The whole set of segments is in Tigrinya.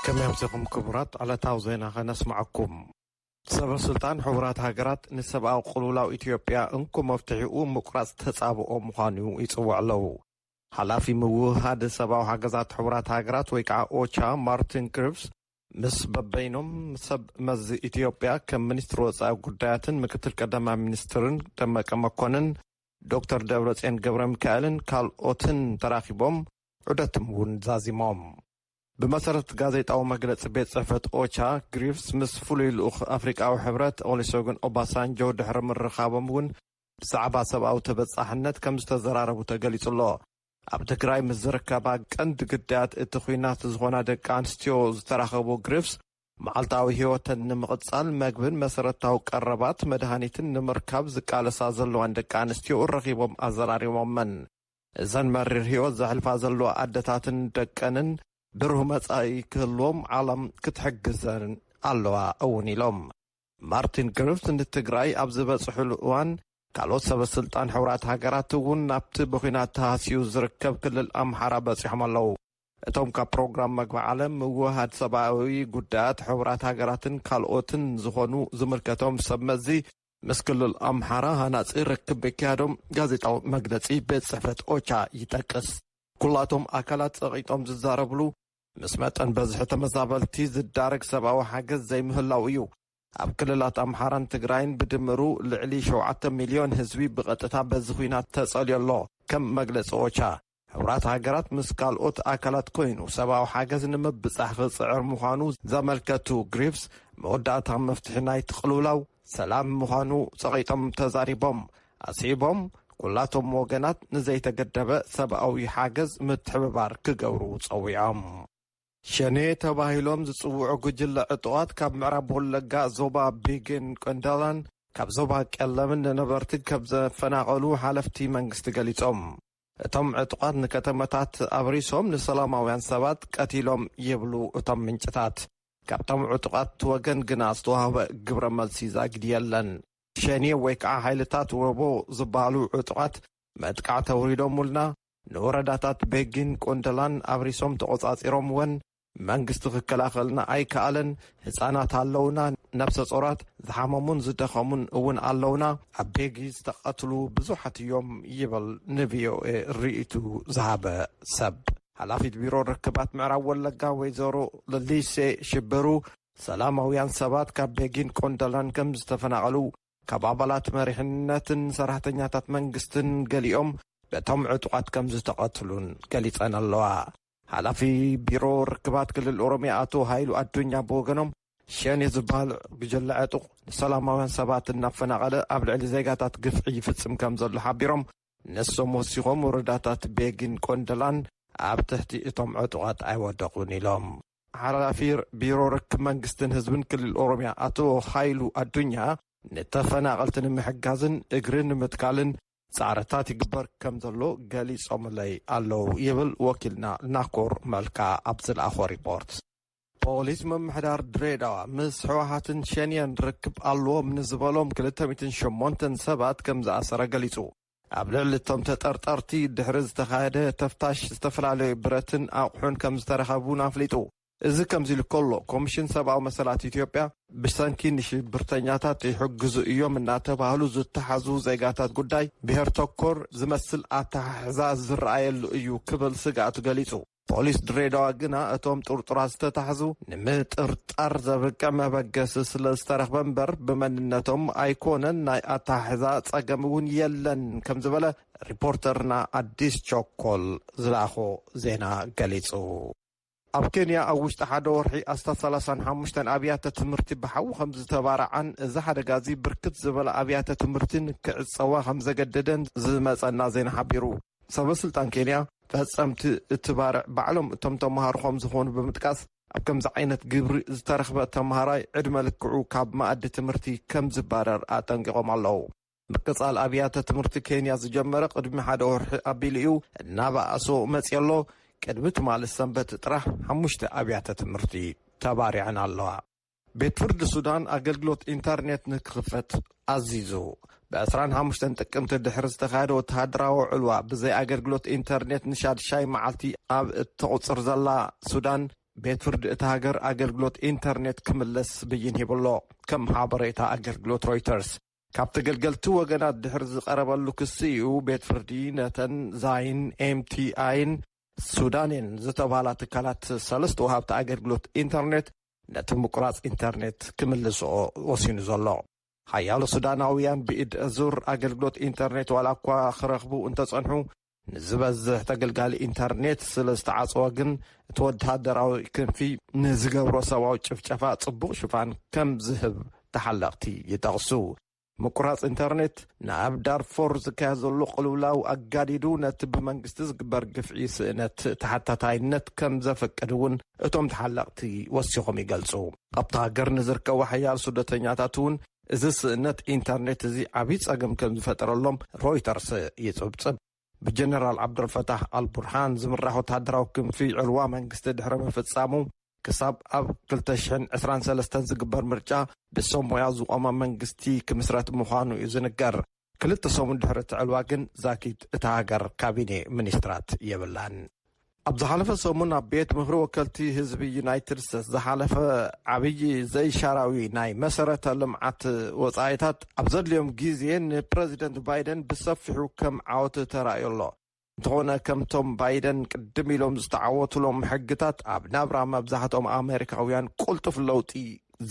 ከመይ ኣምሲኹም ክቡራት? ዕለታዊ ዜና ኸነስምዓኩም። ሰበ ስልጣን ሕቡራት ሃገራት ንሰብኣዊ ቅልውላው ኢትዮጵያ እንኮ መፍትሒኡ ምቁራጽ ተጻብኦ ምዃኑ ይጽውዕ ኣለዉ። ሓላፊ ምውህሃድ ሰብኣዊ ሓገዛት ሕቡራት ሃገራት ወይ ከዓ ኦቻ ማርቲን ግሪፍስ ምስ በበይኖም ሰብ መዚ ኢትዮጵያ ከም ሚኒስትሪ ወጻኢ ጉዳያትን ምክትል ቀዳማይ ሚኒስትርን ደመቀ መኮንን፣ ዶክተር ደብረጽዮን ገብረ ሚካኤልን ካልኦትን ተራኺቦም ዑደትም እውን ዛዚሞም። ብመሰረት ጋዜጣዊ መግለጺ ቤት ጽሕፈት ኦቻ፣ ግሪፍስ ምስ ፍሉይ ልኡኽ ኣፍሪቃዊ ሕብረት ኦሊሶግን ኦባሳንጆ ድሕሪ ምርኻቦም እውን ብዛዕባ ሰብኣዊ ተበጻሕነት ከም ዝተዘራረቡ ተገሊጹ ኣሎ። ኣብ ትግራይ ምስ ዝርከባ ቀንዲ ግዳያት እቲ ኹናት ዝኾና ደቂ ኣንስትዮ ዝተራኸቡ ግሪፍስ፣ መዓልታዊ ህይወተን ንምቕጻል መግብን መሰረታዊ ቀረባት መድሃኒትን ንምርካብ ዝቃለሳ ዘለዋን ደቂ ኣንስትዮ ረኺቦም ኣዘራሪቦመን። እዘን መሪር ህይወት ዘሕልፋ ዘለዋ ኣደታትን ደቀንን ብሩህ መጻኢ ክህልዎም ዓለም ክትሕግዘን ኣለዋ እውን ኢሎም። ማርቲን ግሪፍስ ንትግራይ ኣብ ዝበጽሕሉ እዋን፣ ካልኦት ሰበ ስልጣን ሕቡራት ሃገራት እውን ናብቲ ብኹናት ተሃስዩ ዝርከብ ክልል ኣምሓራ በጺሖም ኣለዉ። እቶም ካብ ፕሮግራም መግቢ ዓለም፣ ምውህሃድ ሰብኣዊ ጉዳያት ሕቡራት ሃገራትን ካልኦትን ዝኾኑ ዝምልከቶም ሰብ መዚ፣ ምስ ክልል ኣምሓራ ሃናጺ ርክብ ምክያዶም ጋዜጣዊ መግለጺ ቤት ጽሕፈት ኦቻ ይጠቅስ። ኩላቶም ኣካላት ጸቒጦም ዝዛረብሉ፣ ምስ መጠን በዝሒ ተመዛበልቲ ዝዳረግ ሰብኣዊ ሓገዝ ዘይምህላው እዩ። ኣብ ክልላት ኣምሓራን ትግራይን ብድምሩ ልዕሊ ሸውዓተ ሚልዮን ህዝቢ ብቐጥታ በዚ ኹናት ተጸልዮ ኣሎ። ከም መግለጺ ኦቻ፣ ሕቡራት ሃገራት ምስ ካልኦት ኣካላት ኮይኑ ሰብኣዊ ሓገዝ ንምብጻሕ ክጽዕር ምዃኑ ዘመልከቱ ግሪፍስ፣ መወዳእታ መፍትሒ ናይቲ ቅልውላው ሰላም ምዃኑ ጸቒጦም ተዛሪቦም። ኣስዒቦም፣ ኩላቶም ወገናት ንዘይተገደበ ሰብኣዊ ሓገዝ ምትሕብባር ክገብሩ ጸዊዖም። ሸኔ ተባሂሎም ዝጽውዑ ጉጅለ ዕጡቓት ካብ ምዕራብ ወለጋ ዞባ ቤጊን ቆንደላን ካብ ዞባ ቀለምን ንነበርቲ ከም ዘፈናቐሉ ሓለፍቲ መንግስቲ ገሊጾም። እቶም ዕጡቓት ንከተማታት ኣብሪሶም ንሰላማውያን ሰባት ቀቲሎም ይብሉ እቶም ምንጭታት። ካብቶም ዕጡቓት ወገን ግና ዝተዋህበ ግብረ መልሲ ዛጊድ የለን። ሸኔ ወይ ከዓ ሓይልታት ወቦ ዝበሃሉ ዕጡቓት መጥቃዕቲ ኣውሪዶምልና፣ ንወረዳታት ቤጊን ቆንደላን ኣብሪሶም ተቖጻጺሮምወን፣ መንግስቲ ክከላኸልና ኣይከኣለን። ህጻናት ኣለውና፣ ነብሰ ጾራት፣ ዝሓመሙን ዝደኸሙን እውን ኣለውና። ኣብ ቤጊ ዝተቐትሉ ብዙሓት እዮም ይብል ንቪኦኤ ርእይቱ ዝሃበ ሰብ። ሓላፊት ቢሮ ርክባት ምዕራብ ወለጋ ወይዘሮ ለሊሴ ሽብሩ፣ ሰላማውያን ሰባት ካብ ቤጊን ቆንደላን ከም ዝተፈናቐሉ፣ ካብ ኣባላት መሪሕነትን ሰራሕተኛታት መንግስትን ገሊኦም በቶም ዕጡቓት ከም ዝተቐትሉን ገሊጸን ኣለዋ። ሓላፊ ቢሮ ርክባት ክልል ኦሮሚያ ኣቶ ሃይሉ ኣዱኛ ብወገኖም፣ ሸኔ ዝበሃል ጉጅለ ዕጡቕ ንሰላማውያን ሰባት እናፈናቐለ ኣብ ልዕሊ ዜጋታት ግፍዒ ይፍጽም ከም ዘሎ ሓቢሮም፣ ንሶም ወሲኾም ወረዳታት ቤጊን ቆንደላን ኣብ ትሕቲ እቶም ዕጡቓት ኣይወደቑን ኢሎም። ሓላፊ ቢሮ ርክብ መንግስትን ህዝብን ክልል ኦሮሚያ ኣቶ ሃይሉ ኣዱኛ፣ ንተፈናቐልቲ ንምሕጋዝን እግሪ ንምትካልን ጻዕርታት ይግበር ከም ዘሎ ገሊጾምለይ ኣለዉ ይብል ወኪልና ናኮር መልካ ኣብ ዝለኣኾ ሪፖርት። ፖሊስ ምምሕዳር ድሬዳዋ ምስ ህወሓትን ሸኔን ርክብ ኣለዎም ንዝበሎም ክልተ ሚእትን ሸሞንተን ሰባት ከም ዝኣሰረ ገሊጹ። ኣብ ልዕሊ እቶም ተጠርጠርቲ ድሕሪ ዝተኻየደ ተፍታሽ ዝተፈላለዩ ብረትን ኣቑሑን ከም ዝተረኸቡ እውን ኣፍሊጡ። እዚ ከምዚ ኢሉ ከሎ፣ ኮሚሽን ሰብኣዊ መሰላት ኢትዮጵያ ብሰንኪ ንሽብርተኛታት ይሕግዙ እዮም እናተባህሉ ዝተሓዙ ዜጋታት ጉዳይ ብሄር ተኮር ዝመስል ኣተሓሕዛ ዝረኣየሉ እዩ ክብል ስግኣቱ ገሊጹ። ፖሊስ ድሬዳዋ ግና እቶም ጥርጡራት ዝተታሕዙ ንምጥርጣር ዘብቅዕ መበገሲ ስለ ዝተረኽበ እምበር ብመንነቶም ኣይኮነን፣ ናይ ኣተሓሕዛ ጸገም እውን የለን ከም ዝበለ ሪፖርተርና ኣዲስ ቸኮል ዝለኣኾ ዜና ገሊጹ። ኣብ ኬንያ ኣብ ውሽጢ ሓደ ወርሒ ኣስታት ሰላሳን ሓሙሽተን ኣብያተ ትምህርቲ ብሓዊ ከም ዝተባረዓን እዚ ሓደጋ እዚ ብርክት ዝበለ ኣብያተ ትምህርቲ ንክዕጸዋ ከም ዘገደደን ዝመጸና ዜና ሓቢሩ። ሰበ ስልጣን ኬንያ፣ ፈጸምቲ እቲ ባርዕ ባዕሎም እቶም ተምሃሮ ከም ዝኾኑ ብምጥቃስ፣ ኣብ ከምዚ ዓይነት ግብሪ ዝተረኽበ ተምሃራይ ዕድመ ልክዑ ካብ መኣዲ ትምህርቲ ከም ዝባረር ኣጠንቂቖም ኣለዉ። ምቅጻል ኣብያተ ትምህርቲ ኬንያ ዝጀመረ ቅድሚ ሓደ ወርሒ ኣቢሉ እዩ እናበኣሶ መጺኡ ኣሎ። ቅድሚ ትማሊ ሰንበት ጥራሕ ሓሙሽተ ኣብያተ ትምህርቲ ተባሪዐን ኣለዋ። ቤት ፍርዲ ሱዳን ኣገልግሎት ኢንተርኔት ንክኽፈት ኣዚዙ። ብ ዕስራን ሓሙሽተን ጥቅምቲ ድሕሪ ዝተኻየደ ወተሃደራዊ ዕልዋ ብዘይ ኣገልግሎት ኢንተርኔት ንሻድሻይ መዓልቲ ኣብ እተቑጽር ዘላ ሱዳን፣ ቤት ፍርዲ እታ ሃገር ኣገልግሎት ኢንተርኔት ክምለስ ብይን ሂብሎ። ከም ሓበሬታ ኣገልግሎት ሮይተርስ፣ ካብ ተገልገልቲ ወገናት ድሕሪ ዝቐረበሉ ክሲ እዩ ቤት ፍርዲ ነተን ዛይን፣ ኤምቲኣይን ሱዳንን ዝተባህላ ትካላት ሰለስተ ወሃብቲ ኣገልግሎት ኢንተርኔት ነቲ ምቁራጽ ኢንተርኔት ክምልስኦ ወሲኑ ዘሎ። ሓያሎ ሱዳናውያን ብኢድ ዙር ኣገልግሎት ኢንተርኔት ዋላ እኳ ክረኽቡ እንተጸንሑ፣ ንዝበዝሕ ተገልጋሊ ኢንተርኔት ስለ ዝተዓጽወ ግን፣ እቲ ወተሃደራዊ ክንፊ ንዝገብሮ ሰብኣዊ ጭፍጨፋ ጽቡቕ ሽፋን ከም ዝህብ ተሓለቕቲ ይጠቕሱ። ምቁራጽ ኢንተርኔት ናብ ዳርፎር ዝካየድ ዘሎ ቅልውላው ኣጋዲዱ፣ ነቲ ብመንግስቲ ዝግበር ግፍዒ ስእነት ተሓታታይነት ከም ዘፈቅድ እውን እቶም ተሓለቕቲ ወሲኾም ይገልጹ። ኣብታ ሃገር ንዝርከቡ ሓያል ስደተኛታት እውን እዚ ስእነት ኢንተርኔት እዚ ዓብዪ ጸገም ከም ዝፈጠረሎም ሮይተርስ ይጽብጽብ። ብጀነራል ዓብደልፈታሕ ኣልቡርሃን ዝምራሕ ወተሃደራዊ ክንፊ ዕልዋ መንግስቲ ድሕሪ ምፍጻሙ፣ ክሳብ ኣብ ክልተ ሽሕን ዕስራን ሰለስተን ዝግበር ምርጫ ብሰብ ሞያ ዝቖመ መንግስቲ ክምስረት ምዃኑ እዩ ዝንገር። ክልተ ሰሙን ድሕሪ እቲ ዕልዋ ግን ዛጊት እታ ሃገር ካቢኔ ሚኒስትራት የብላን። ኣብ ዝሓለፈ ሰሙን ኣብ ቤት ምኽሪ ወከልቲ ህዝቢ ዩናይትድ ስቴትስ ዝሓለፈ ዓብዪ ዘይሻራዊ ናይ መሰረተ ልምዓት ወጻኢታት ኣብ ዘድልዮም ግዜ ንፕረዚደንት ባይደን ብሰፊሑ ከም ዓወት ተራእዮ ኣሎ። እንተኾነ፣ ከምቶም ባይደን ቅድም ኢሎም ዝተዓወቱሎም ሕግታት ኣብ ናብራ መብዛሕትኦም ኣሜሪካውያን ቅልጡፍ ለውጢ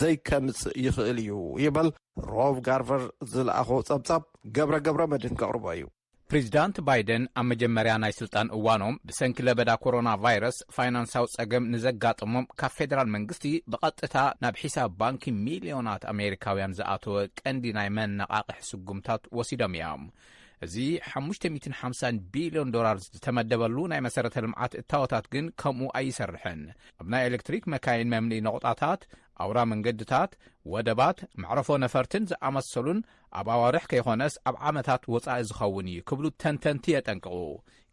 ዘይከምጽእ ይኽእል እዩ ይብል ሮብ ጋርቨር ዝለኣኾ ጸብጻብ ገብረ ገብረ መድህን ከቕርቦ እዩ። ፕሬዚዳንት ባይደን ኣብ መጀመርያ ናይ ስልጣን እዋኖም ብሰንኪ ለበዳ ኮሮና ቫይረስ ፋይናንሳዊ ጸገም ንዘጋጠሞም ካብ ፌዴራል መንግስቲ ብቐጥታ ናብ ሒሳብ ባንኪ ሚልዮናት ኣሜሪካውያን ዝኣተወ ቀንዲ ናይ መነቓቕሒ ስጉምታት ወሲዶም እዮም። እዚ ሓሙሽተ ሚእትን ሓምሳን ቢልዮን ዶላር ዝተመደበሉ ናይ መሰረተ ልምዓት እታወታት ግን ከምኡ ኣይሰርሕን። ኣብ ናይ ኤሌክትሪክ መካይን መምልኢ ነቑጣታት፣ ኣውራ መንገድታት፣ ወደባት፣ መዕረፎ ነፈርትን ዝኣመሰሉን ኣብ ኣዋርሕ ከይኾነስ ኣብ ዓመታት ወጻኢ ዝኸውን እዩ ክብሉ ተንተንቲ የጠንቅቑ።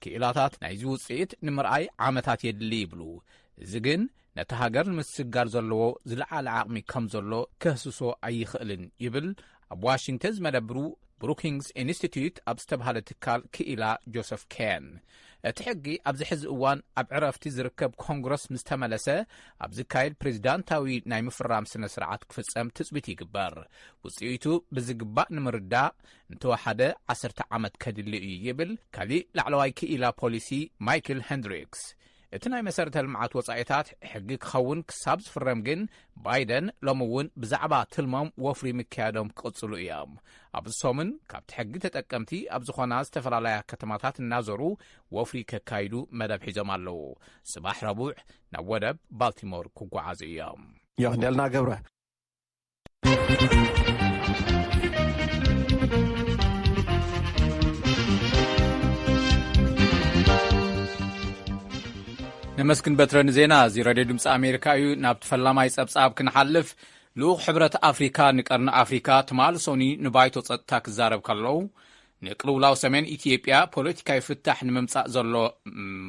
ክኢላታት ናይዚ ውጽኢት ንምርኣይ ዓመታት የድሊ ይብሉ። እዚ ግን ነቲ ሃገር ንምስግጋር ዘለዎ ዝለዓለ ዓቕሚ ከም ዘሎ ከህስሶ ኣይኽእልን ይብል ኣብ ዋሽንግተን ዝመደብሩ ብሩኪንግስ ኢንስቲትዩት ኣብ ዝተባህለ ትካል ክኢላ ጆሰፍ ኬን። እቲ ሕጊ ኣብዚ ሕዚ እዋን ኣብ ዕረፍቲ ዝርከብ ኮንግረስ ምስ ተመለሰ፣ ኣብ ዝካየድ ፕሬዚዳንታዊ ናይ ምፍራም ስነ ስርዓት ክፍጸም ትጽቢት ይግበር። ውጽኢቱ ብዝግባእ ንምርዳእ እንተወሓደ ዓሰርተ ዓመት ከድሊ እዩ ይብል ካሊእ ላዕለዋይ ክኢላ ፖሊሲ ማይክል ሄንድሪክስ። እቲ ናይ መሰረተ ልምዓት ወጻኢታት ሕጊ ክኸውን ክሳብ ዝፍረም ግን፣ ባይደን ሎሚ እውን ብዛዕባ ትልሞም ወፍሪ ምክያዶም ክቕጽሉ እዮም። ኣብዚ ሰሙን ካብቲ ሕጊ ተጠቀምቲ ኣብ ዝኾና ዝተፈላለያ ከተማታት እናዞሩ ወፍሪ ከካይዱ መደብ ሒዞም ኣለዉ። ጽባሕ ረቡዕ ናብ ወደብ ባልቲሞር ክጓዓዙ እዮም። የቕንየልና ገብረ። ነመስግን በትረ ንዜና። እዚ ሬድዮ ድምፂ ኣሜሪካ እዩ። ናብቲ ፈላማይ ጸብጻብ ክንሓልፍ፣ ልኡኽ ሕብረት ኣፍሪካ ንቀርኒ ኣፍሪካ ትማሊ ሶኒ ንባይቶ ጸጥታ ክዛረብ ከለዉ፣ ንቅልውላው ሰሜን ኢትዮጵያ ፖለቲካዊ ፍታሕ ንምምጻእ ዘሎ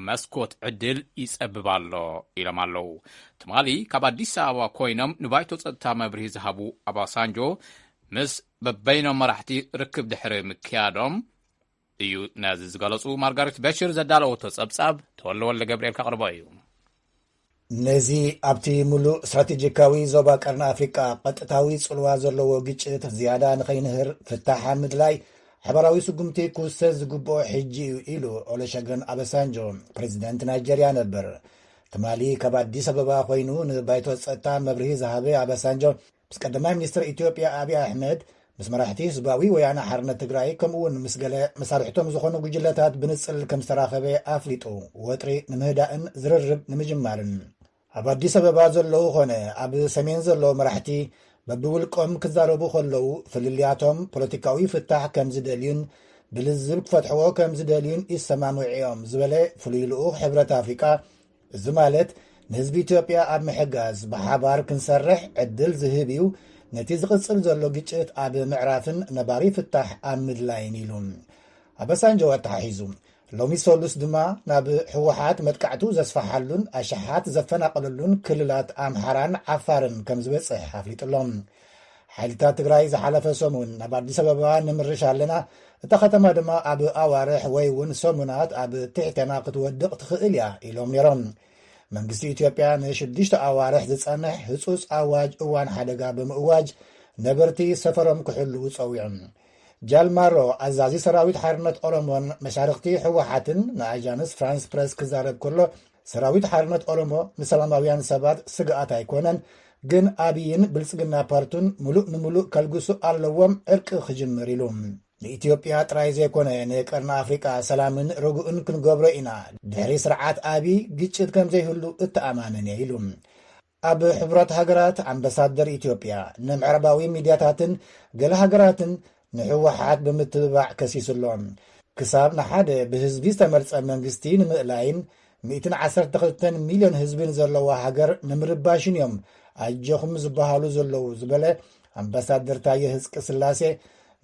መስኮት ዕድል ይጸብብ ኣሎ ኢሎም ኣለዉ። ትማሊ ካብ ኣዲስ ኣበባ ኮይኖም ንባይቶ ጸጥታ መብርሂ ዝሃቡ ኣባሳንጆ፣ ምስ በበይኖም መራሕቲ ርክብ ድሕሪ ምክያዶም እዩ ነዚ ዝገለጹ። ማርጋሬት በሽር ዘዳለወቶ ጸብጻብ ተወልደ ወልደ ገብርኤል ከቕርቦ እዩ። ነዚ ኣብቲ ምሉእ ስትራቴጂካዊ ዞባ ቀርኒ ኣፍሪቃ ቀጥታዊ ጽልዋ ዘለዎ ግጭት ዝያዳ ንኸይንህር ፍታሕ ኣብ ምድላይ ሓባራዊ ስጉምቲ ክውሰድ ዝግብኦ ሕጂ እዩ ኢሉ ኦሉሸገን ኣበሳንጆ፣ ፕሬዚደንት ናይጀርያ ነበር። ትማሊ ካብ ኣዲስ ኣበባ ኮይኑ ንባይቶ ጸጥታ መብርሂ ዝሃበ ኣበሳንጆ፣ ምስ ቀዳማይ ሚኒስትር ኢትዮጵያ ኣብይ ኣሕመድ፣ ምስ መራሕቲ ህዝባዊ ወያነ ሓርነት ትግራይ፣ ከምኡ እውን ምስ ገለ መሳርሕቶም ዝኾኑ ጉጅለታት ብንጽል ከም ዝተራኸበ ኣፍሊጡ። ወጥሪ ንምህዳእን ዝርርብ ንምጅማርን ኣብ ኣዲስ ኣበባ ዘለዉ ኾነ ኣብ ሰሜን ዘለዉ መራሕቲ በብውልቆም ክዛረቡ ከለዉ፣ ፍልልያቶም ፖለቲካዊ ፍታሕ ከም ዝደልዩን ብልዝብ ክፈትሕዎ ከም ዝደልዩን ይሰማምዑ እዮም ዝበለ ፍሉይ ልኡኽ ሕብረት ኣፍሪቃ፣ እዚ ማለት ንህዝቢ ኢትዮጵያ ኣብ ምሕጋዝ ብሓባር ክንሰርሕ ዕድል ዝህብ እዩ፣ ነቲ ዝቕጽል ዘሎ ግጭት ኣብ ምዕራፍን ነባሪ ፍታሕ ኣብ ምድላይን ኢሉ። ኣበሳንጆ ኣተሓሒዙ፣ ሎሚ ሰሉስ ድማ ናብ ህወሓት መጥቃዕቱ ዘስፋሓሉን ኣሽሓት ዘፈናቐለሉን ክልላት ኣምሓራን ዓፋርን ከም ዝበጽሕ ኣፍሊጡ ኣሎ። ሓይልታት ትግራይ ዝሓለፈ ሰሙን ናብ ኣዲስ ኣበባ ንምርሽ ኣለና፣ እታ ከተማ ድማ ኣብ ኣዋርሕ ወይ እውን ሰሙናት ኣብ ትሕቴና ክትወድቕ ትኽእል እያ ኢሎም ነይሮም። መንግስቲ ኢትዮጵያ ንሽዱሽተ ኣዋርሕ ዝጸንሕ ህጹጽ ኣዋጅ እዋን ሓደጋ ብምእዋጅ፣ ነበርቲ ሰፈሮም ክሕልዉ ጸዊዑ። ጃልማሮ፣ ኣዛዚ ሰራዊት ሓርነት ኦሮሞን መሻርኽቲ ህወሓትን ንኣጃንስ ፍራንስ ፕረስ ክዛረብ ከሎ፣ ሰራዊት ሓርነት ኦሮሞ ንሰላማውያን ሰባት ስግኣት ኣይኮነን፣ ግን ኣብይን ብልጽግና ፓርቱን ምሉእ ንምሉእ ከልግሱ ኣለዎም ዕርቂ ክጅምር ኢሉ። ንኢትዮጵያ ጥራይ ዘይኮነ ንቀርኒ ኣፍሪቃ ሰላምን ርጉእን ክንገብሮ ኢና። ድሕሪ ስርዓት ኣብይ ግጭት ከም ዘይህሉ እተኣማመን እየ ኢሉ። ኣብ ሕቡራት ሃገራት ኣምባሳደር ኢትዮጵያ ንምዕራባዊ ሚድያታትን ገለ ሃገራትን ንህወሓት ብምትብባዕ ከሲሱ ኣሎ። ክሳብ ንሓደ ብህዝቢ ዝተመርጸ መንግስቲ ንምእላይን ሚእትን ዓሰርተ ክልተን ሚልዮን ህዝቢ ንዘለዋ ሃገር ንምርባሽን እዮም ኣጆኹም ዝበሃሉ ዘለዉ ዝበለ ኣምባሳደር ታየ ህዝቂ ስላሴ፣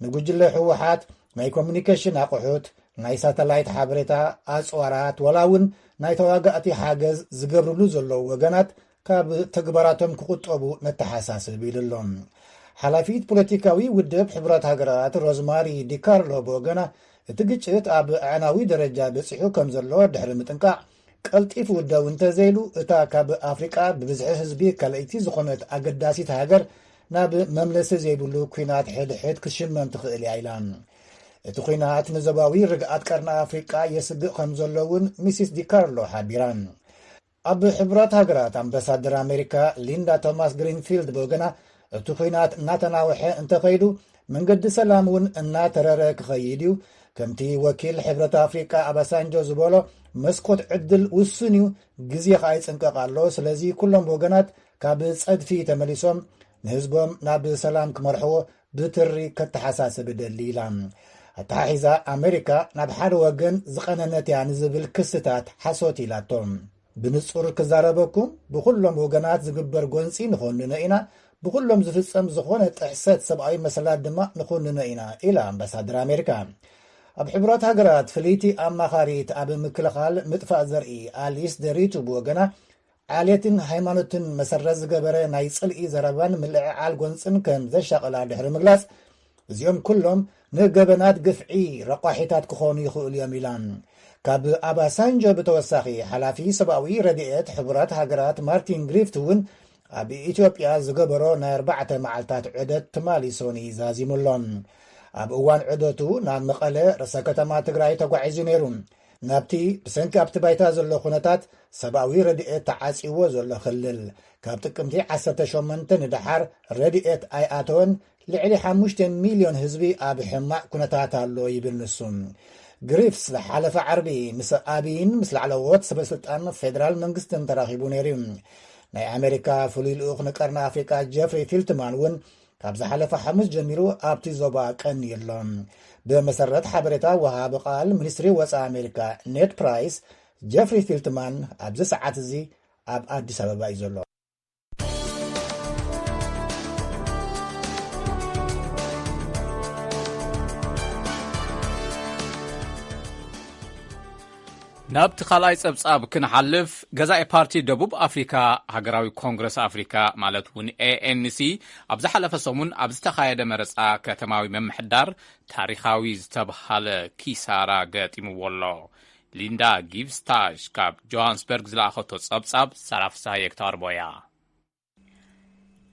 ንጉጅለ ህወሓት ናይ ኮሚኒኬሽን ኣቑሑት፣ ናይ ሳተላይት ሓበሬታ ኣጽዋራት፣ ዋላ እውን ናይ ተዋጋእቲ ሓገዝ ዝገብርሉ ዘለዉ ወገናት ካብ ተግባራቶም ክቑጠቡ ነተሓሳስብ ኢሉ ኣሎ። ሓላፊት ፖለቲካዊ ውድብ ሕቡራት ሃገራት ሮዝማሪ ዲካርሎ ብወገና፣ እቲ ግጭት ኣብ ኣዕናዊ ደረጃ በጺሑ ከም ዘሎ ድሕሪ ምጥንቃቕ፣ ቀልጢፉ ደው እንተዘይሉ፣ እታ ካብ ኣፍሪቃ ብብዝሒ ህዝቢ ካልኣይቲ ዝኾነት ኣገዳሲት ሃገር ናብ መምለሲ ዘይብሉ ኲናት ሕድሕድ ክትሽመም ትኽእል እያ ኢላ። እቲ ኲናት ንዞባዊ ርግኣት ቀርኒ ኣፍሪቃ የስግእ ከም ዘሎ እውን ሚሲስ ዲካርሎ ሓቢራ። ኣብ ሕቡራት ሃገራት ኣምባሳደር ኣሜሪካ ሊንዳ ቶማስ ግሪንፊልድ ብወገና፣ እቲ ኲናት እናተናውሐ እንተኸይዱ፣ መንገዲ ሰላም እውን እናተረረ ክኸይድ እዩ። ከምቲ ወኪል ሕብረት ኣፍሪቃ ኣባሳንጆ ዝበሎ፣ መስኮት ዕድል ውሱን እዩ፣ ግዜ ኸኣ ይጽንቀቕ ኣሎ። ስለዚ ኩሎም ወገናት ካብ ጸድፊ ተመሊሶም ንህዝቦም ናብ ሰላም ክመርሕዎ ብትሪ ከተሓሳስብ እደሊ ኢላ። ኣተሓሒዛ ኣሜሪካ ናብ ሓደ ወገን ዝቐነነት እያ ንዝብል ክስታት ሓሶት ኢላቶ። ብንጹር ክዛረበኩም፣ ብኹሎም ወገናት ዝግበር ጎንጺ ንኾንኖ ኢና፣ ብኹሎም ዝፍጸም ዝኾነ ጥሕሰት ሰብኣዊ መሰላት ድማ ንኾንኖ ኢና ኢላ ኣምባሳደር ኣሜሪካ። ኣብ ሕቡራት ሃገራት ፍልይቲ ኣማኻሪት ኣብ ምክልኻል ምጥፋእ ዘርኢ ኣሊስ ደሪቱ ብወገና፣ ዓሌትን ሃይማኖትን መሰረት ዝገበረ ናይ ጽልኢ ዘረባን ምልዕዓል ጎንጽን ከም ዘሻቐላ ድሕሪ ምግላጽ፣ እዚኦም ኩሎም ንገበናት ግፍዒ ረቋሒታት ክኾኑ ይኽእሉ እዮም ኢላ። ካብ ኣባሳንጆ ብተወሳኺ፣ ሓላፊ ሰብኣዊ ረድኤት ሕቡራት ሃገራት ማርቲን ግሪፍት እውን ኣብ ኢትዮጵያ ዝገበሮ ናይ ኣርባዕተ መዓልታት ዑደት ትማሊ ሶኒ ዛዚሙ ኣሎ። ኣብ እዋን ዑደቱ ናብ መቐለ፣ ርእሰ ከተማ ትግራይ፣ ተጓዒዙ ነይሩ። ናብቲ ብሰንኪ ኣብቲ ባይታ ዘሎ ኩነታት ሰብኣዊ ረድኤት ተዓጽይዎ ዘሎ ክልል፣ ካብ ጥቅምቲ ዓሰርተ ሸሞንተ ንደሓር ረድኤት ኣይኣተወን፣ ልዕሊ ሓሙሽተ ሚልዮን ህዝቢ ኣብ ሕማቕ ኩነታት ኣሎ ይብል ንሱ። ግሪፍስ ዝሓለፈ ዓርቢ ምስ ኣብይን ምስ ላዕለዎት ሰበስልጣን ፌደራል መንግስትን ተራኺቡ ነይሩ እዩ። ናይ ኣሜሪካ ፍሉይ ልኡኽ ንቀርኒ ኣፍሪቃ ጀፍሪ ፊልትማን እውን ካብ ዝሓለፈ ሓሙስ ጀሚሩ ኣብቲ ዞባ ቀንዩ ኣሎ። ብመሰረት ሓበሬታ ወሃቢ ቃል ሚኒስትሪ ወጻኢ ኣሜሪካ ኔድ ፕራይስ፣ ጀፍሪ ፊልትማን ኣብዚ ሰዓት እዚ ኣብ ኣዲስ ኣበባ እዩ ዘሎ። ናብቲ ካልኣይ ጸብጻብ ክንሓልፍ፣ ገዛኢ ፓርቲ ደቡብ ኣፍሪካ ሃገራዊ ኮንግረስ ኣፍሪካ፣ ማለት እውን ኤ ኤን ሲ፣ ኣብ ዝሓለፈ ሰሙን ኣብ ዝተኻየደ መረጻ ከተማዊ ምምሕዳር ታሪኻዊ ዝተብሃለ ኪሳራ ገጢምዎ ኣሎ። ሊንዳ ጊብስታሽ ካብ ጆሃንስበርግ ዝለኣኸቶ ጸብጻብ ሰራፍሳየ ክተቕርቦ እያ።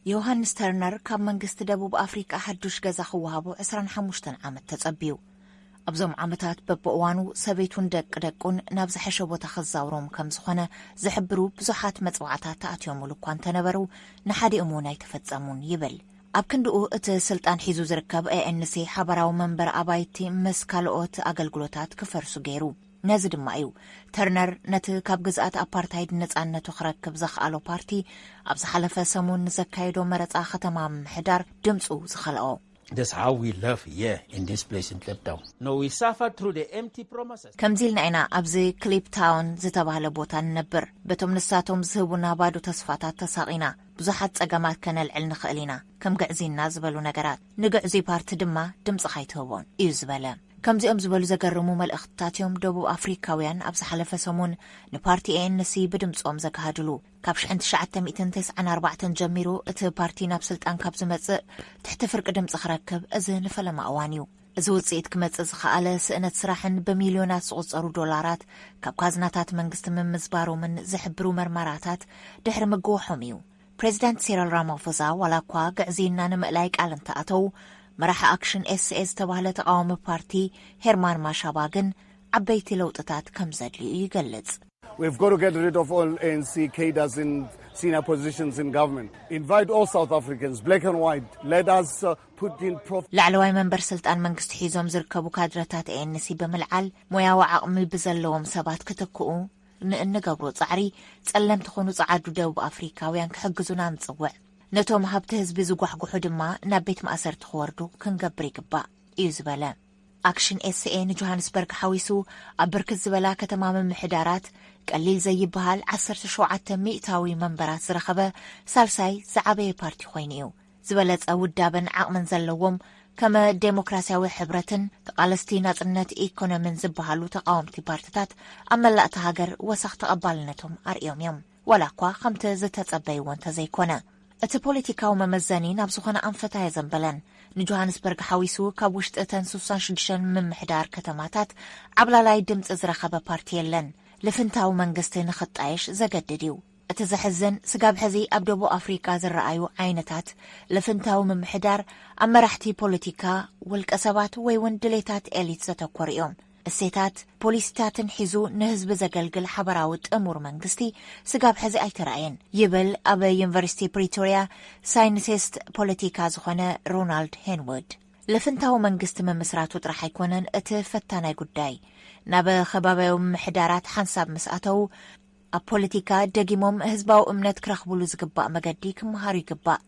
ዮሃንስ ተርነር ካብ መንግስቲ ደቡብ ኣፍሪቃ ሓዱሽ ገዛ ክወሃቦ ዕስራን ሓሙሽተን ዓመት ተጸብዩ። ኣብዞም ዓመታት በብእዋኑ ሰበይቱን ደቂ ደቁን ናብ ዝሐሸ ቦታ ከዛውሮም ከም ዝኾነ ዝሕብሩ ብዙሓት መጽዋዕታት ተኣትዮምሉ እኳ እንተነበሩ፣ ንሓዲኦም እውን ኣይተፈጸሙን ይብል። ኣብ ክንድኡ እቲ ስልጣን ሒዙ ዝርከብ ኤ ኤን ሲ ሓባራዊ መንበር ኣባይቲ ምስ ካልኦት ኣገልግሎታት ክፈርሱ ገይሩ። ነዚ ድማ እዩ ተርነር ነቲ ካብ ግዝኣት ኣፓርታይድ ነጻነቱ ክረክብ ዘኽኣሎ ፓርቲ ኣብ ዝሓለፈ ሰሙን ንዘካየዶ መረጻ ከተማ ምምሕዳር ድምጹ ዝኸልኦ። That's how we live here in this place in Cape Town. No, we suffer through the empty promises. ከምዚ ኢልና ኢና ኣብዚ ክሊፕ ታውን ዝተባህለ ቦታ ንነብር። በቶም ንሳቶም ዝህቡና ባዶ ተስፋታት ተሳቒና። ብዙሓት ጸገማት ከነልዕል ንኽእል ኢና፣ ከም ግዕዝይና ዝበሉ ነገራት። ንግዕዙይ ፓርቲ ድማ ድምጽኻ ኣይትህቦን እዩ ዝበለ። ከምዚኦም ዝበሉ ዘገርሙ መልእኽትታት እዮም ደቡብ ኣፍሪካውያን ኣብ ዝሓለፈ ሰሙን ንፓርቲ ኤ ኤን ሲ ብድምጾም ዘግሃድሉ። ካብ ሽሕን ትሽዓተ ሚእትን ተስዓን ኣርባዕተን ጀሚሩ እቲ ፓርቲ ናብ ስልጣን ካብ ዝመጽእ ትሕቲ ፍርቂ ድምጺ ክረክብ እዚ ንፈለማ እዋን እዩ። እዚ ውጽኢት ክመጽእ ዝኸኣለ ስእነት ስራሕን ብሚልዮናት ዝቑጸሩ ዶላራት ካብ ካዝናታት መንግስቲ ምምዝባሮምን ዝሕብሩ መርመራታት ድሕሪ ምግውሖም እዩ። ፕሬዚዳንት ሲሪል ራማፎዛ ዋላ እኳ ግዕዝይና ንምእላይ ቃል እንተኣተው፣ መራሒ ኣክሽን ኤስኤ ዝተባህለ ተቃዋሚ ፓርቲ ሄርማን ማሻባ ግን ዓበይቲ ለውጥታት ከም ዘድልዩ ይገልጽ። We've got to get rid of all A N C cadres in senior positions in government. Invite all South Africans, black and white. Let us uh, put in prof. ላዕለዋይ መንበር ስልጣን መንግስቲ ሒዞም ዝርከቡ ካድረታት ኤንሲ ብምልዓል፣ ሞያዊ ዓቕሚ ብዘለዎም ሰባት ክትክኡ ንእንገብሮ ጻዕሪ፣ ጸለምቲ ኾኑ ጸዓዱ ደቡብ ኣፍሪካውያን ክሕግዙና ንጽውዕ። ነቶም ሃብቲ ህዝቢ ዝጓሕጉሑ ድማ ናብ ቤት ማእሰርቲ ክወርዱ ክንገብር ይግባእ እዩ ዝበለ። ኣክሽን ኤስኤ ንጆሃንስበርግ ሓዊሱ ኣብ ብርክት ዝበላ ከተማ ምምሕዳራት ቀሊል ዘይበሃል ዓሰርተ ሸውዓተ ሚእታዊ መንበራት ዝረኸበ ሳልሳይ ዝዓበየ ፓርቲ ኮይኑ እዩ። ዝበለጸ ውዳበን ዓቕምን ዘለዎም ከም ዴሞክራሲያዊ ሕብረትን ተቓለስቲ ናጽነት ኢኮኖሚን ዝበሃሉ ተቓወምቲ ፓርትታት ኣብ መላእቲ ሃገር ወሰኽ ተቐባልነቶም ኣርእዮም እዮም። ዋላ እኳ ከምቲ ዝተጸበይዎ እንተዘይኮነ፣ እቲ ፖለቲካዊ መመዘኒ ናብ ዝኾነ ኣንፈት ኣየዘንበለን። ንጆሃንስበርግ ሓዊሱ ካብ ውሽጢ እተን ስሳን ሽዱሽተን ምምሕዳር ከተማታት ዓብላላይ ድምፂ ዝረኸበ ፓርቲ የለን። ልፍንታዊ መንግስቲ ንኽጣየሽ ዘገድድ እዩ። እቲ ዘሕዝን፣ ስጋብ ሕዚ ኣብ ደቡብ ኣፍሪቃ ዝረኣዩ ዓይነታት ልፍንታዊ ምምሕዳር ኣብ መራሕቲ ፖለቲካ፣ ውልቀ ሰባት ወይ እውን ድሌታት ኤሊት ዘተኮሩ እዮም። እሴታት፣ ፖሊሲታትን ሒዙ ንህዝቢ ዘገልግል ሓበራዊ ጥሙር መንግስቲ ስጋብ ሕዚ ኣይተራእየን ይብል ኣብ ዩኒቨርሲቲ ፕሪቶሪያ ሳይንቲስት ፖለቲካ ዝኾነ ሮናልድ ሄንውድ። ልፍንታዊ መንግስቲ ምምስራቱ ጥራሕ ኣይኮነን እቲ ፈታናይ ጉዳይ። ናብ ከባቢያዊ ምምሕዳራት ሓንሳብ ምስ ኣተው፣ ኣብ ፖለቲካ ደጊሞም ህዝባዊ እምነት ክረኽብሉ ዝግባእ መገዲ ክመሃሩ ይግባእ።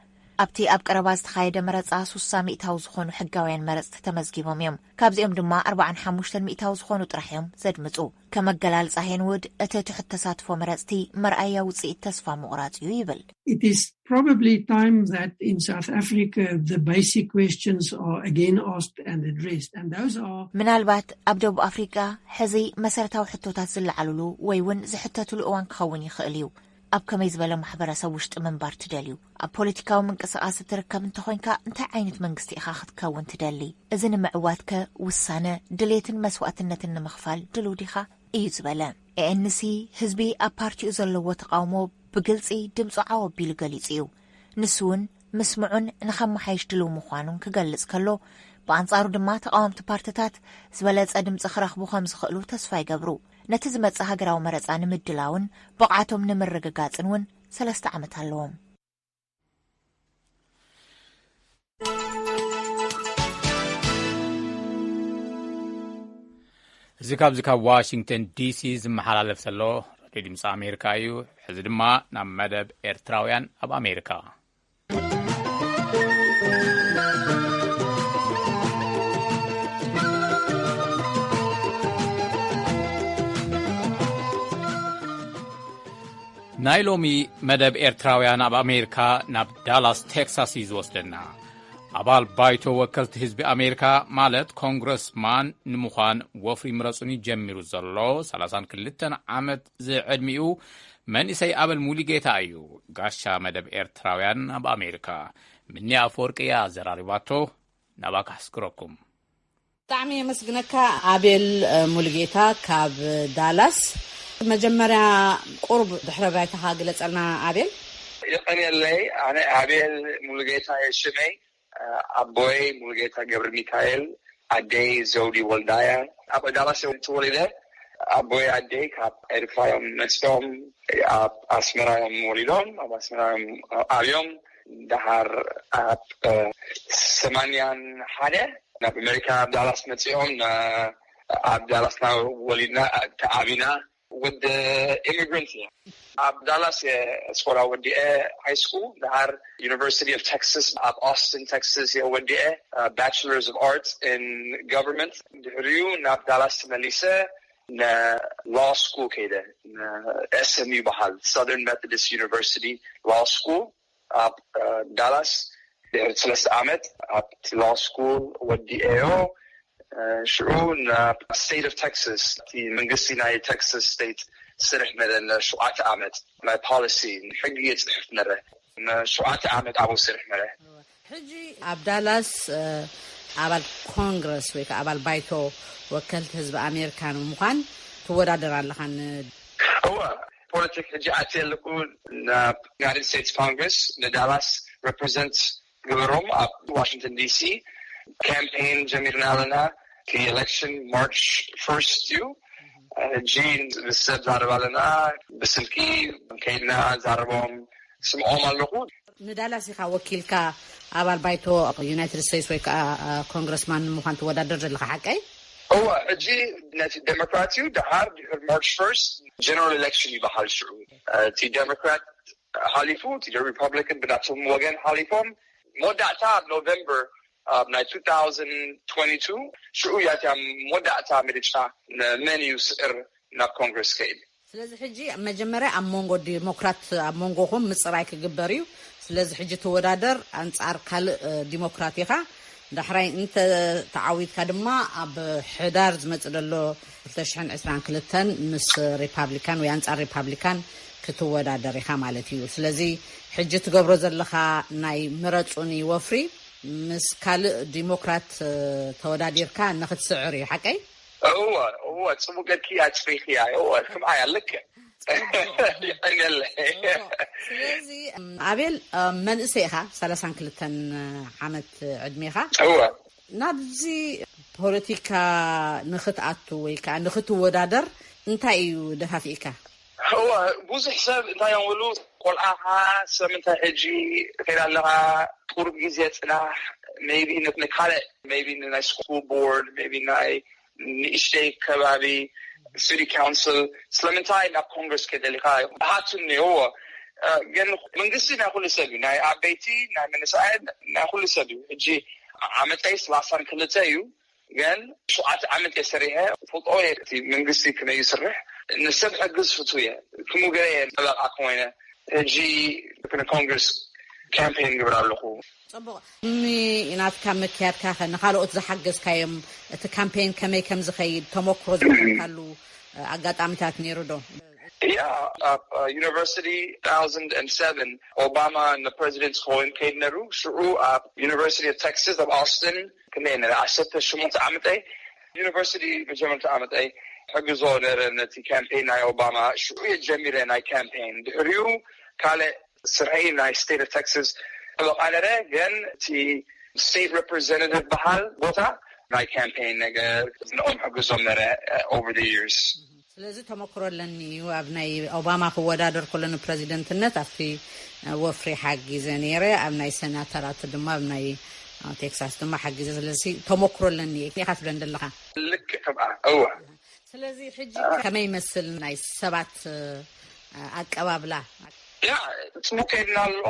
ኣብቲ ኣብ ቀረባ ዝተኻየደ መረጻ ሱሳ ሚእታዊ ዝኾኑ ሕጋውያን መረጽቲ ተመዝጊቦም እዮም። ካብዚኦም ድማ ኣርባዓን ሓሙሽተን ሚእታዊ ዝኾኑ ጥራሕ እዮም ዘድምጹ። ከመገላልጻ ሄንውድ፣ እቲ ትሑት ተሳትፎ መረጽቲ መርኣያ ውጽኢት ተስፋ ምቑራጽ እዩ ይብል። It is probably time that in South Africa the basic questions are again asked and addressed, and those are ምናልባት ኣብ ደቡብ ኣፍሪቃ ሕዚ መሰረታዊ ሕቶታት ዝለዓልሉ ወይ እውን ዝሕተትሉ እዋን ክኸውን ይኽእል እዩ። ኣብ ከመይ ዝበለ ማሕበረሰብ ውሽጢ ምንባር ትደልዩ? ኣብ ፖለቲካዊ ምንቅስቃስ እትርከብ እንተኾይንካ እንታይ ዓይነት መንግስቲ ኢኻ ክትከውን ትደሊ? እዚ ንምዕዋትከ ውሳነ፣ ድሌትን መስዋእትነትን ንምኽፋል ድሉው ዲኻ? እዩ ዝበለ። ኤኤንሲ ህዝቢ ኣብ ፓርቲኡ ዘለዎ ተቃውሞ ብግልጺ ድምፁ ዓው ኣቢሉ ገሊጹ እዩ። ንሱ እውን ምስምዑን ንኸመሓይሽ ድሉው ምዃኑን ክገልጽ ከሎ፣ ብኣንጻሩ ድማ ተቃወምቲ ፓርትታት ዝበለጸ ድምፂ ክረኽቡ ከም ዝኽእሉ ተስፋ ይገብሩ። ነቲ ዝመጽእ ሃገራዊ መረጻ ንምድላውን ብቕዓቶም ንምርግጋጽን እውን ሰለስተ ዓመት ኣለዎም። እዚ ካብዚ ካብ ዋሽንግተን ዲሲ ዝመሓላለፍ ዘሎ ሬድዮ ድምፂ ኣሜሪካ እዩ። ሕዚ ድማ ናብ መደብ ኤርትራውያን ኣብ ኣሜሪካ። ናይ ሎሚ መደብ ኤርትራውያን ኣብ ኣሜሪካ ናብ ዳላስ ቴክሳስ እዩ ዝወስደና። ኣባል ባይቶ ወከልቲ ህዝቢ ኣሜሪካ ማለት ኮንግረስማን ንምዃን ወፍሪ ምረጹኒ ጀሚሩ ዘሎ ሰላሳን ክልተን ዓመት ዝዕድሚኡ መንእሰይ ኣበል ሙሉጌታ እዩ። ጋሻ መደብ ኤርትራውያን ኣብ ኣሜሪካ ምኒ ኣፈወርቂ እያ ኣዘራሪባቶ። ናባካ ኣሕስክረኩም። ብጣዕሚ የመስግነካ ኣቤል ሙሉጌታ ካብ ዳላስ። መጀመርያ ቁሩብ ድሕረ ባይታኻ ግለጸልና ኣቤል። የቐንየለይ። ኣነ ኣቤል ሙሉጌታ እየ ሽመይ። ኣቦይ ሙሉጌታ ገብረ ሚካኤል፣ ኣደይ ዘውዲ ወልዳያ። ኣብ ዳላስ እየ ተወሊደ። ኣቦይ ኣደይ ካብ ኤርትራ እዮም መፅኦም። ኣብ ኣስመራ እዮም ወሊዶም፣ ኣብ ኣስመራ እዮም ኣብዮም። ደሓር ኣብ ሰማንያን ሓደ ናብ ኣሜሪካ ኣብ ዳላስ መፅኦም። ኣብ ዳላስና ወሊድና ተዓቢና። ወዲ ኢሚግራንት እየ። ኣብ ዳላስ እየ ስኮላ ወዲኤ ሃይ ስኩል። ደሓር ዩኒቨርሲቲ ኦፍ ቴክሳስ ኣብ ኦስትን ቴክሳስ እየ ወዲኤ ባችለርስ ኦፍ ኣርትስ ኢን ጋቨርንመንት። ድሕሪኡ ናብ ዳላስ ተመሊሰ ንላው ስኩል ከይደ። ኤስኤምዩ ይበሃል፣ ሳዘርን ሜቶዲስት ዩኒቨርሲቲ ላው ስኩል። ኣብ ዳላስ ድሕሪ ሰለስተ ዓመት ኣብቲ ላው ስኩል ወዲኤዮ። ሽዑ ናብ ስቴት ኦፍ ቴክሳስ፣ እቲ መንግስቲ ናይ ቴክሳስ ስቴት ስርሕ ነረ ንሸውዓተ ዓመት። ናይ ፖሊሲ ንሕጊ የፅሕፍ ነረ። ንሸውዓተ ዓመት ኣብኡ ስርሕ ነረ። ሕጂ ኣብ ዳላስ ኣባል ኮንግረስ ወይ ከዓ ኣባል ባይቶ ወከልቲ ህዝቢ ኣሜሪካ ንምዃን ትወዳደር ኣለኻን? እወ፣ ፖለቲክ ሕጂ ኣትየ ኣለኩ ናብ ዩናይትድ ስቴትስ ኮንግረስ ንዳላስ ሬፕሬዘንት ግበሮም ኣብ ዋሽንግተን ዲሲ ካምፔን ጀሚርና ኣለና። ኤሌክሽን ማርች ፈርስት እዩ። ሕጂ ምስ ሰብ ዛረብ ኣለና። ብስልኪ ከይድና ዛረቦም ስምዖም ኣለኹ። ንዳላስ ኢኻ ወኪልካ ኣባል ባይቶ ዩናይትድ ስቴትስ ወይ ከዓ ኮንግረስማን ንምዃን ትወዳደር ዘለኻ ሓቀይ? እወ፣ ሕጂ ነቲ ዴሞክራት እዩ። ደሓር ድሕር ማርች ፈርስት ጀነራል ኤሌክሽን ይበሃል። ሽዑ እቲ ዴሞክራት ሓሊፉ እቲ ሪፐብሊካን ብናቶም ወገን ሓሊፎም መወዳእታ ኣብ ኖቨምበር ኣብ ናይ two thousand twenty-two ሽዑ እያ እቲያ መወዳእታ ምርጫ ንመን እዩ ስዕር ናብ ኮንግረስ ከይድ። ስለዚ ሕጂ መጀመርያ ኣብ መንጎ ዲሞክራት ኣብ መንጎኹም ምፅራይ ክግበር እዩ። ስለዚ ሕጂ ትወዳደር ኣንፃር ካልእ ዲሞክራት ኢኻ። ዳሕራይ እንተ ተዓዊትካ ድማ ኣብ ሕዳር ዝመፅእ ዘሎ ክልተ ሽሕን ዕስራን ክልተን ምስ ሪፓብሊካን ወይ ኣንፃር ሪፓብሊካን ክትወዳደር ኢኻ ማለት እዩ። ስለዚ ሕጂ ትገብሮ ዘለኻ ናይ ምረፁኒ ወፍሪ ምስ ካልእ ዲሞክራት ተወዳዲርካ ንክትስዕር እዩ፣ ሓቀይ? እወ፣ እወ፣ ጽቡቅ ጌርኪ ኣጽሪኽያ። እወ፣ ስምዓያ፣ ልክዕ። የቐንየለይ። እወ። ስለዚ፣ ኣቤል፣ መንእሰይ ኢኻ፣ ሰላሳን ክልተን ዓመት ዕድሜኻ። እወ። ናብዚ ፖለቲካ ንኽትኣቱ ወይ ከዓ ንኽትወዳደር እንታይ እዩ ደፋፊእካ? እወ፣ ብዙሕ ሰብ እንታይ እዮም ዝብሉ፣ ቆልዓኻ ሰብ እንታይ ሕጂ ከይዳ ኣለኻ፣ ቁሩብ ግዜ ጽናሕ፣ maybe ን-፣ ንካልእ፣ maybe ንናይ ስኩል ቦርድ፣ maybe ናይ ንእሽተይ ከባቢ ሲቲ ካውንስል ስለምንታይ ናብ ኮንግረስ ከደሊኻ ሃቱኒ። እዎ፣ ግን መንግስቲ ናይ ኩሉ ሰብ እዩ፣ ናይ ዓበይቲ፣ ናይ መንእሰያት፣ ናይ ኩሉ ሰብ እዩ። ሕጂ ዓመተይ ሰላሳን ክልተ እዩ፣ ግን ሸውዓተ ዓመት እየ ሰሪሐ፣ ፈልጦ እየ እቲ መንግስቲ ከመይ ይስርሕ። ንሰብ ሕግዝ ፍቱ እየ፣ ክሙ ገለ እየ ጠበቃ ኮይነ። ሕጂ ንኮንግረስ ካምፔን ግብር ኣለኹ። ጽቡቕ። ሚ ናትካ ምክያድካ ኸ ንኻልኦት ዝሓገዝካዮም፣ እቲ ካምፔን ከመይ ከም ዝኸይድ ተመክሮ ዝበልካሉ ኣጋጣሚታት ነይሩ ዶ? ያ፣ ኣብ ዩኒቨርሲቲ two thousand seven ኦባማ ንፕሬዚደንት ክኸውን ከይድ ነሩ። ሽዑ ኣብ ዩኒቨርሲቲ ኦፍ ቴክሳስ ኣብ ኦስትን ክንደይ ነረ ዓሰርተ ሸሞንተ ዓመተይ ዩኒቨርሲቲ መጀመርታ ዓመተይ ሕግዞ ነረ ነቲ ካምፔን ናይ ኦባማ። ሽዑ እየ ጀሚረ ናይ ካምፔን። ድሕሪኡ ካልእ ስርሐይ ናይ ስቴት ኦፍ ቴክሳስ ጠበቃ ነረ፣ ግን እቲ ስቴት ሬፕሬዘንታቲቭ በሃል ቦታ ናይ ካምፔን ነገር ንኦም ሕግዞም ነረ over the years። ስለዚ ተመክሮ ኣለኒ እዩ። ኣብ ናይ ኦባማ ክወዳደር ከሎ ንፕረዚደንትነት ኣብቲ ወፍሪ ሓጊዘ ነይረ፣ ኣብ ናይ ሰናተራት ድማ ኣብ ናይ ቴክሳስ ድማ ሓጊዘ። ስለዚ ተመክሮ ኣለኒ ኢኻ ትብለኒ ዘለኻ። ልክዕ ከምኣ። እወ። ስለዚ ሕጂ ከመይ ይመስል ናይ ሰባት ኣቀባብላ? ያ፣ ጽቡቅ ከይድና ኣሎ።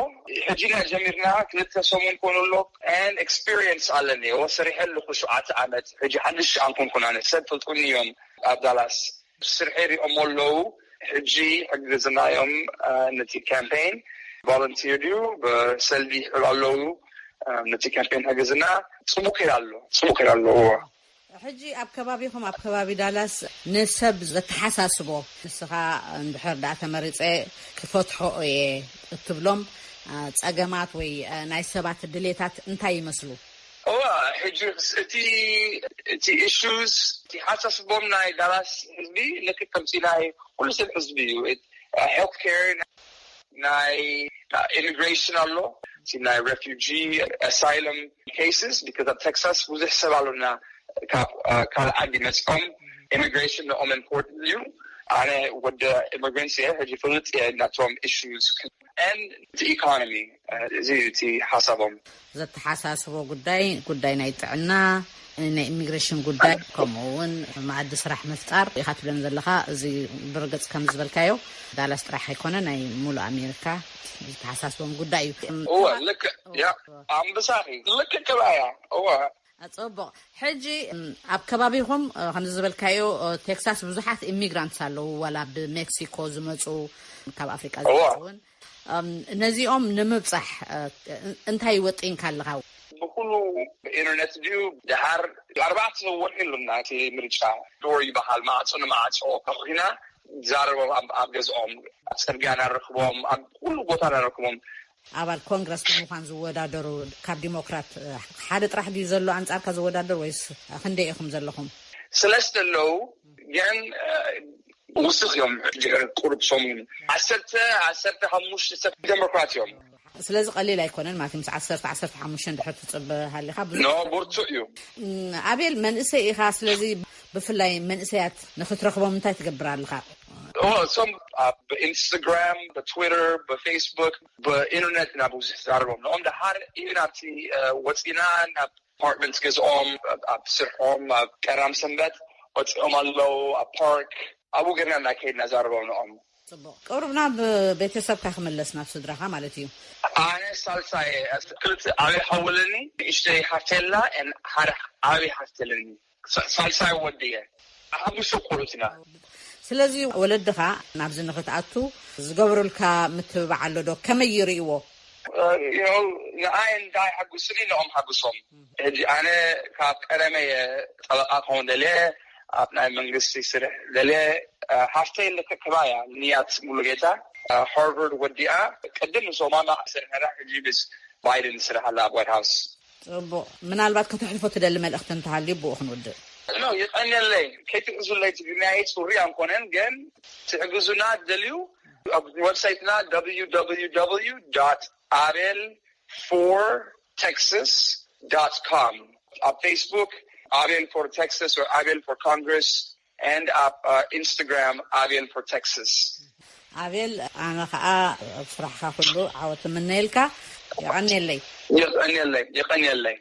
ሕጂ ኢና ጀሚርና፣ ክልተ ሰሙን ኮኑ ኣሎ። And experience ኣለኒ። እወ፣ ሰሪሐ ኣለኹ ሸውዓተ ዓመት። ሕጂ ሓድሽ ኣንኮንኩን ኣነ። ሰብ ፈልጡኒ እዮም ኣብ ዳላስ። ስርሐይ ሪኦሞ ኣለዉ። ሕጂ ሕግዝናዮም ነቲ ካምፔን። ቮለንቲር ድዩ ብሰልዲ ይሕሉ ኣለዉ። ነቲ ካምፔን ሕግዝና ጽቡቅ ከይድ ኣሎ። ጽቡቅ ከይድ ኣሎ። እወ። ሕጂ ኣብ ከባቢኹም ኣብ ከባቢ ዳላስ ንሰብ ዘተሓሳስቦ ንስኻ እንድሕር ደኣ ተመሪጸ ክፈትሖ እየ እትብሎም ጸገማት ወይ ናይ ሰባት ድሌታት እንታይ ይመስሉ? እዋ፣ ሕጂ እቲ እቲ ኢሹስ እቲ ሓሳስቦም ናይ ዳላስ ህዝቢ ልክዕ ከምቲ ናይ ኩሉ ሰብ ህዝቢ እዩ። ሄልት ኬር፣ ናይ ኢሚግሬሽን ኣሎ፣ እቲ ናይ ሬፊጂ ኣሳይለም ኬስስ፣ ቢካዝ ኣብ ቴክሳስ ብዙሕ ሰብ ኣሎና ካብ ካልእ ዓዲ መፅኦም። ኢሚግሬሽን ንኦም ኢምፖርታንት እዩ። ኣነ ወደ ኢሚግሬንስ እየ፣ ሕጂ ፍልጥ እየ ናቶም ኢሹስ። ን እቲ ኢኮኖሚ፣ እዚ እቲ ሓሳቦም። ዘተሓሳስቦ ጉዳይ ጉዳይ ናይ ጥዕና፣ ናይ ኢሚግሬሽን ጉዳይ፣ ከምኡ እውን መኣዲ ስራሕ ምፍጣር ኢኻ ትብለን ዘለኻ። እዚ ብርግፅ ከም ዝበልካዮ ዳላስ ጥራሕ ኣይኮነ፣ ናይ ሙሉእ ኣሜሪካ ዝተሓሳስቦም ጉዳይ እዩ። እወ፣ ልክዕ። ያ፣ ኣንበሳኺ ልክዕ ክብኣያ። እወ። ኣጸብቕ። ሕጂ ኣብ ከባቢኹም ከምዚ ዝበልካዮ ቴክሳስ ብዙሓት ኢሚግራንትስ ኣለዉ፣ ዋላ ብሜክሲኮ ዝመፁ፣ ካብ ኣፍሪቃ ዝመፁ እውን። ነዚኦም ንምብፃሕ እንታይ ወጢንካ ኣለኻ? ብኩሉ ኢንተርነት ድዩ ድሓር ኣርባዕተ ወርሒ ኣሉና እቲ ምርጫ ዶር ይበሃል፣ ማዕፆ ንማዕፆ ተኾይና ዛረቦም ኣብ ገዝኦም፣ ኣብ ፅርግያ ናረክቦም፣ ኣብ ኩሉ ቦታ ናረክቦም። ኣባል ኮንግረስ ብምዃን ዝወዳደሩ ካብ ዲሞክራት ሓደ ጥራሕ ድዩ ዘሎ ኣንጻርካ ዝወዳደር ወይስ ክንደይ ኢኹም ዘለኹም? ስለስተ ኣለዉ። ግን ውስኽ እዮም። ድሕሪ ቁሩብ ሰሙን ዓሰርተ ዓሰርተ ሓሙሽተ ሰብ ዴሞክራት እዮም። ስለዚ ቀሊል ኣይኮነን ማለት ምስ ዓሰርተ ዓሰርተ ሓሙሽተ ድሕር ትፅበ ሃሊኻ ብዙ። ኖ፣ ብርቱዕ እዩ። ኣቤል መንእሰይ ኢኻ። ስለዚ ብፍላይ መንእሰያት ንክትረኽቦም እንታይ ትገብር ኣለኻ? እሶም ኣብ ኢንስታግራም፣ ብትዊተር፣ ብፌስቡክ፣ ብኢንተርነት ኢና ብዙሕ ዝዛረቦም ንኦም ደሃር እዩ ናብቲ ወፂና ናብ ኣፓርትመንት ገዝኦም ኣብ ስርሖም ኣብ ቀራም ሰንበት ወፂኦም ኣለዉ ኣብ ፓርክ ኣብኡ ገርና እናከይድና ዛረቦም ንኦም። ፅቡቅ፣ ቅሩብ ናብ ቤተሰብካ ክምለስ ናብ ስድራኻ ማለት እዩ። ኣነ ሳልሳይ ክልተ ዓብይ ሓወለኒ ንእሽተይ ሓፍተላ ሓደ ዓብይ ሓፍተለኒ። ሳልሳይ ወዲ እየ። ኣሓሙሽተ ቆልዑት ኢና። ስለዚ ወለድኻ ናብዚ ንክትኣቱ ዝገብሩልካ ምትብባዕ ኣሎ ዶ? ከመይ ይርእዎ? ንኣይ እንታይ ሓጉስኒ ንኦም ሓጉሶም። ሕጂ ኣነ ካብ ቀደመ እየ ጠበቃ ክኸውን ደልየ፣ ኣብ ናይ መንግስቲ ስርሕ ደልየ። ሓፍተይ ልክዕ ከማያ ንያት ሙሉጌታ ሃርቨርድ ወዲኣ ቅድም ምስ ኦባማ ስርሐራ ሕጂ ምስ ባይደን ስራሕ ኣላ ኣብ ዋይት ሃውስ። ፅቡቕ። ምናልባት ከተሕልፎ ትደሊ መልእኽቲ እንተሃልዩ ብኡ ክንውድእ። ኖ፣ ይቐንየለይ። ከይትሕዙለይ፣ ትግርኛይ ፅሩይ ኣይኮነን፣ ግን ትሕግዙና ትደልዩ ኣብ ዌብሳይትና www abel for texas com፣ ኣብ ፌስቡክ Abel for Texas or Abel for Congress and ኣብ ኢንስታግራም Abel for Texas። ኣቤል፣ ኣነ ኸዓ ኣብ ስራሕኻ ኩሉ ዓወት እምነየልካ። የቐንየለይ። የቐንየለይ፣ የቐንየለይ።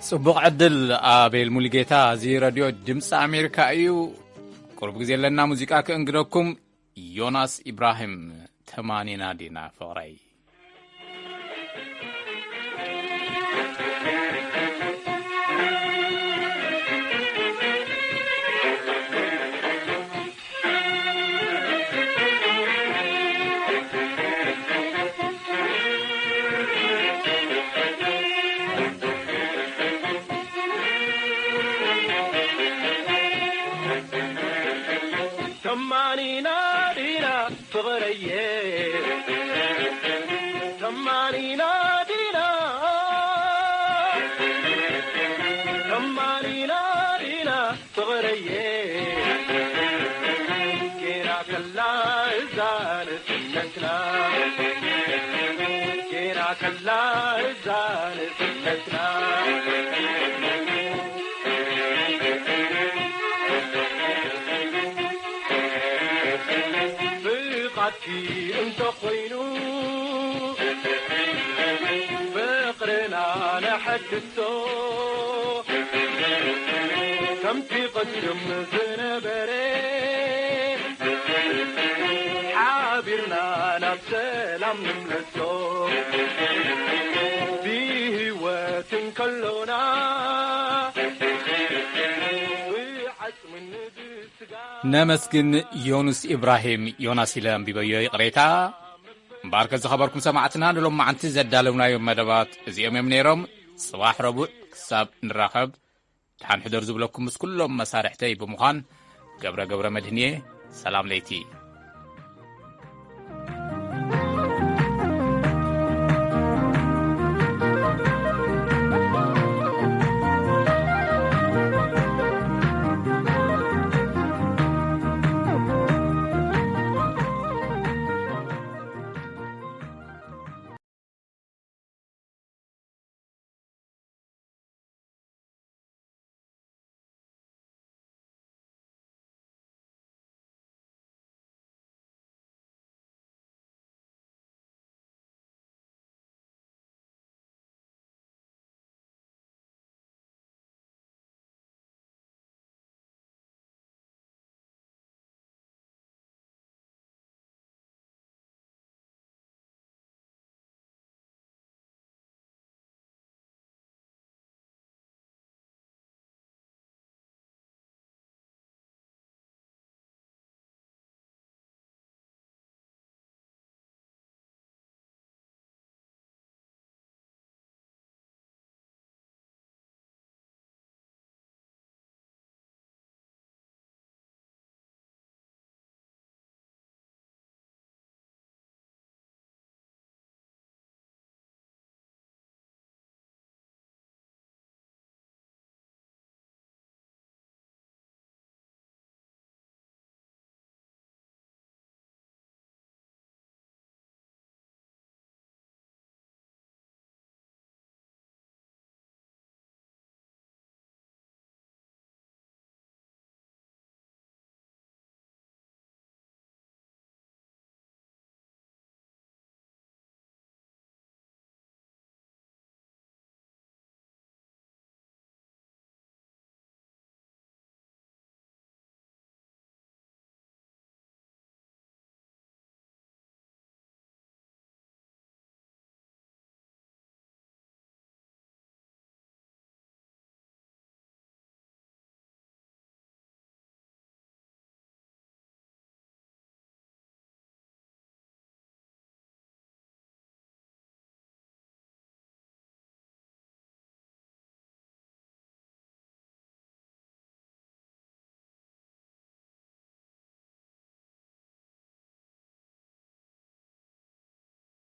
ጽቡቕ ዕድል ኣቤል ሙሉጌታ። እዚ ረድዮ ድምፂ ኣሜሪካ እዩ። ቁሩብ ግዜ ኣለና ሙዚቃ ክእንግደኩም። ዮናስ ኢብራሂም፣ ተማኒና ዲና ፍቕረይ። ተማኒና ዲና ፍቕረየ፣ ተማኒና ዲና፣ ተማኒና ዲና ፍቕረየ። ጌና ከላ እዛ ንጽነትና፣ ጌና ከላ እዛ ንጽነትና። ፍቓድኪ እንተኾይኑ ፍቕርና ነሐድሶ፣ ከምቲ ቅድም ዝነበረ ሓቢርና ናብ ሰላም ንምለሶ። ብህይወት እንከሎና ብዓጽምን ብስጋ። ነመስግን ዮኑስ ኢብራሂም። ዮናስ ኢለ ኣንቢበዮ፣ ይቕሬታ። እምበኣርከ ዝኸበርኩም ሰማዕትና፣ ንሎማዓንቲ ዘዳለውናዮም መደባት እዚኦም እዮም ነይሮም። ጽባሕ ረቡዕ ክሳብ ንራኸብ፣ ደሓን ሕደሩ ዝብለኩም ምስ ኩሎም መሳርሕተይ ብምዃን ገብረ ገብረ መድህንየ፣ ሰላም ለይቲ።